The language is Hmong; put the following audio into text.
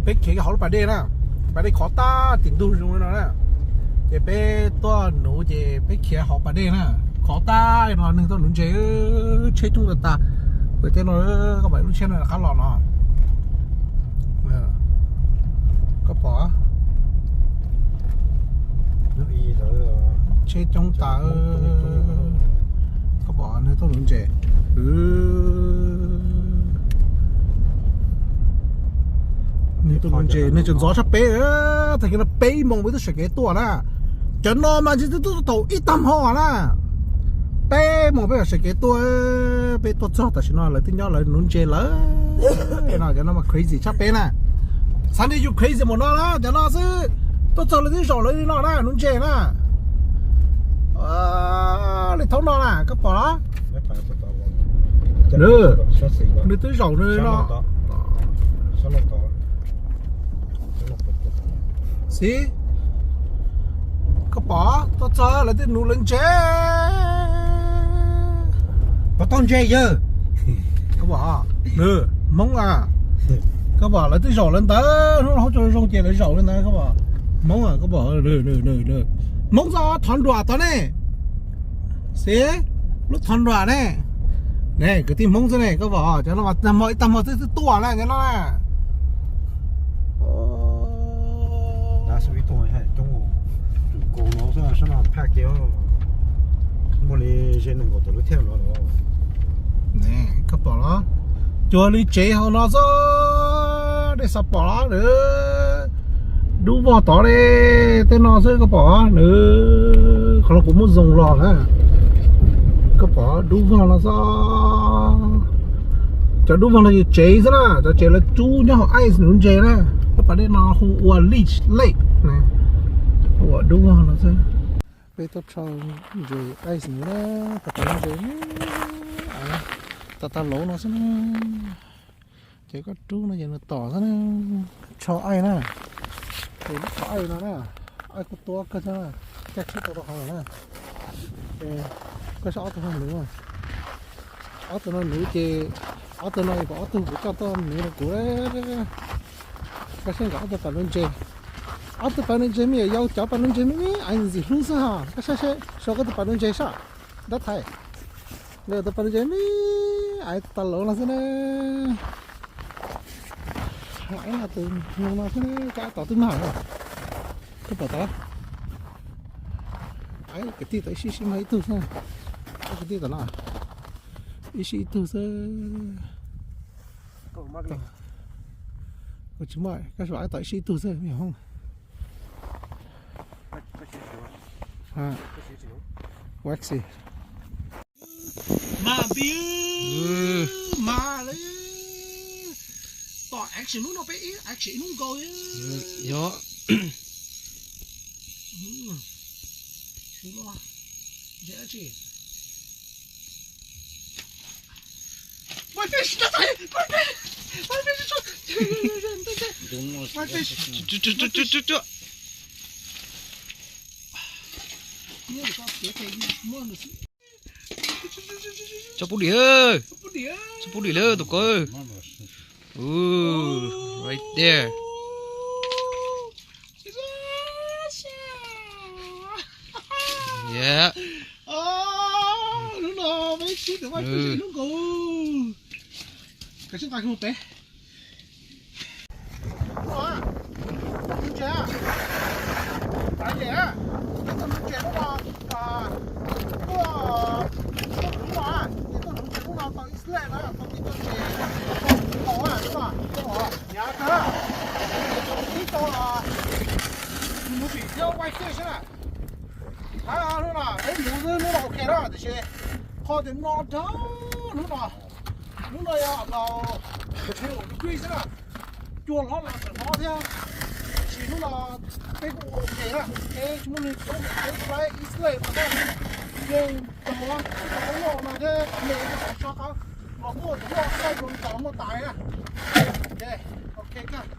Peb khiav hauv lub pas dej na, pas dej khov tag tim ntug zoo li no na. Ces peb tuaj nuv ces peb khiav hauv pas dej na, khov tag li no neeg tuaj nuv ntses, tsheb coob tag tag. Pem tej no, koj pom lub tsheb no qab los no. Koj pom, tsheb coob tas. Koj pom neeg tuaj nuv ntses. Neeg tuaj nuv ntses, neeg tseem ntxov tshaj peb. Tag kis no peb moos peb twb sawv kev tuaj na. Cov no mas ntshe twb tuaj thaum ib tag hmo na. Peb moos peb sawv kev tuaj, peb tuaj txog tam sim no lawv twb nyob lawv nuv ntses lawm no. Cov no mas crazy tshaj peb na. Xav tias yus crazy mus no na, cov no xwb. Tuaj txog lawv twb zaum lawv li no na, nuv ntses na. Li thaum no na, koj pom los? Nws, nws twb zaum nws no. Xib, koj pom, tuaj txog lawv twb nuv lawv ntses. Pov tau ntses yawg. Koj pom, nws, Hmoob a. Koj pom lawv twb zaum lawv ntawd, hnub no hauv tsaus zoo ces lawv zaum li ntawd, koj pom. Hmoob a, koj pom, Hmoob txoj thov nruam tod ne. Xib, lub thov nruam ne. Ne, kwv tij Hmoob xwb ne, koj pom, cov no mas tag hmo ib tag hmo twb twb tuaj na, cov no na. Koj pom los, cuag li tsev hauv no xwb, dej xav pom los nws dub vog tod li, tej no xwb koj pom nws, qhov no kuv muab zoom los na, koj pom dub vog no xwb. Cov dub vog no yog tsev xwb na, cov tsev lawv rub nyob hauv ice nuv ntses na. Lub pas dej no hu ua Leech Lake na, hu ua dub vog no xwb. Peb tuaj rho ntses ice nuv na, pas nuv ntses, tas tas lauv no xwb na. Ces koj rub no ces nws tom xwb na, rho ice na. Ces lub qhov ice no na, ice kuj tuab kawg xwb na, caij tsheb tau rau hauv lawm na. Ces koj saib ob tug no nuv, ob tug no nuv ces, ob tug no yog ob tug kuv coj tuaj nuv rau kuv. Koj saib nkawd ob tug pas nuv ntses, ob tug pas nuv ntses me nyuam yaus, cov pas nuv ntses me me ntxim hlub xwb ha. Koj saib seb, saib koj tus pas nuv ntses sab, dab thaiv, nkawd tus pas nuv ntses me me tas lauv no xwb na. Tus no xwb, koj tom twb mag, koj pom tod, kwv tij tod ib sij sij mag ib tug xwb, kwv tij tom no ib sij ib tug xwb. Kuv tsis muaj, koj sim tom ib sij ib tug xwb me hoob. Waxy. Mas npis, mas li. Tom action hnub no peb ib action ib hnub nkaus. Yog. Whitefish, whitefish, whitefish. Whitefish. Tso pub dim, tso pub dim lawm tus ko. Ooh, right there. Yeah. Hnub no peb sib tw whitefish ib hnub nkaus. Kav tsij nqa kiag mus pem. Hnub no, nuv ntses, pab ces, hnub no, tuaj, tuaj nuv ntses hnub no, ces tuaj nuv ntses hnub no tau ib slab na, tau ib txoj ntses, tau hnub no, hnub no, nyav kawg, ib tau, nuv vim thiab whitefish na. Hnub no peb nuv xwb, hnub no ok na, tiam sis qhov tias no dawb hnub no, hnub no yog about twelve degree xwb na, cua hlob los txawm hlob thiab, tiam sis hnub no peb kuj ua ok na, peb tsis muaj neeg txhob mus peb fly ib slab mas na, yeej tau, tau loj no thiab me tau so qab los muaj tau loj tau zoo tau muaj tais na. Ok, ok kawg.